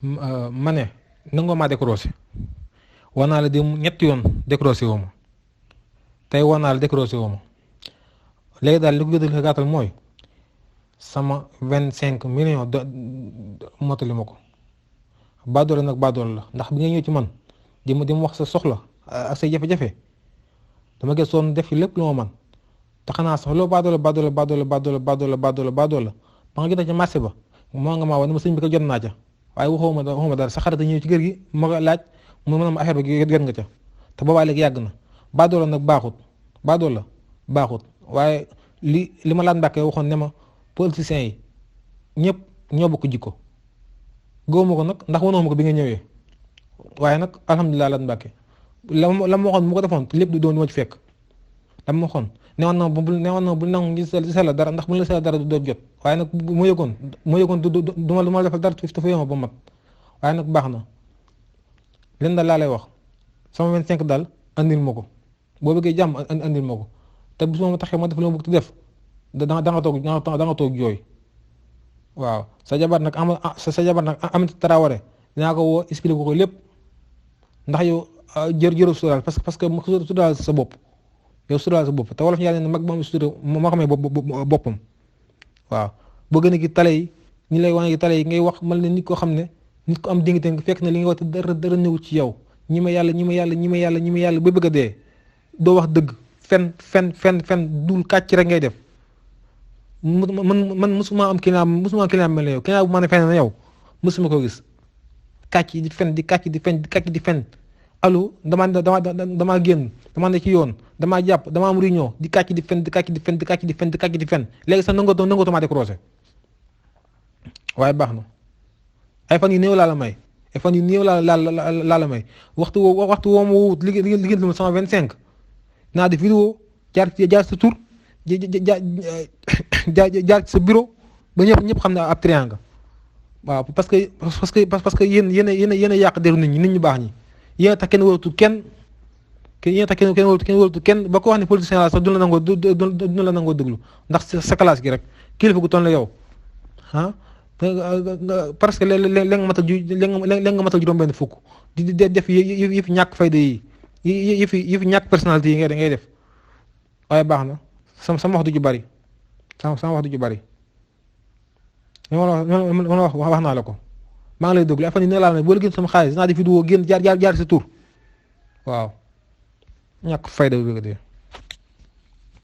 ma ne nangoo maa décroché war naa la dem ñetti yoon décroché woo ma tey war naa la décroché woo ma léegi daal li ko gëdal gàttal mooy sama 25 millions motali ma ko baadoole nag baadoole la ndax bi nga ñëw ci man di ma wax sa soxla ak say jafe-jafe dama gis soon def lépp lu ma man te xanaa sax loo baadoole ba nga gis ci marché ba moo nga maa wax ne ma sëñ bi ko jot naa ca waaye waxuma dara sa xarit ñëw ci kër gi ma ko laaj mu ne ma affaire bi jot nga ca te boobaa léegi yàgg na baadoole nag baaxut waaye li ma laat Mbàkke waxoon ne ma politiciens yi ñëpp ñoo bokk jikko góobu ma ko nag ndax wanoo ma ko bi nga ñëwee waaye nag alhamdulilah laat Mbàkke la ma waxoon mu ko defoon lépp du doon ma ci fekk la ma waxoon newoon na bu nangu ngi sell dara ndax bu la sell dara du doon jot waaye nag mu yëgoon du ma la defal dara dafa yomb ba mat waaye nag baax na leen daal laa lay wax sama 25 daal andil ma ko boo bëggee jàmm andil ma ko te bis ma taxee ma def la ma bëgg te def da nga toog jooy waaw sa jabar nag Aminata Traoré dinaa ko woo expliqué ko lépp ndax yow jërëjëf sudaal parce que sudaal sa bopp yow sudaal sa bopp te wolof yàlla ne mag ba am sutura moo xamee boppam waaw boo gën a gi tale yi ñi lay wane gi tale yi ngay wax mal ne nit koo xam ne nit ko am dignité nga fekk na li nga wax dara néew ci yow ñi ma yàlla ba bëgg a dee doo wax dëgg fen dul kàcc rek ngay def man musuma am client mel ne yow client bu ma ne fen na yow musuma ko gis kàcc di fen allo damaa génn damaa ne ci yoon damaa jàpp damaa am réunion di kàcc di fen léegi sax nangatuma décroché waaye baax na ay fan yu néew laa la may waxtu woo ma wut liggéey ma sama 25 naa def vidéo jaar sa tur jaar ci sa bureau ba ñëpp xam ne ab triangle waaw parce que yéen a yàq deru nit ñu baax ñi yéen a tax kenn waratul kenn ba ko wax ne politicien la sax du la nangoo déglu ndax sa classe gi rek kilifa gu toll la yow parce que léegi nga matal juróom-benn fukk di def yëf ñàkk fayda yi yëf ñàkk personnalité yi ngay def waaye baax na sama wax du ju bari sama wax du ju bari wax naa la ko maa ngi lay déglu afan yi ne laa ne boo la génn sama xaalis dinaa def vidéo génn jaar sa tur waaw ñàkk fayda bi bëgg dee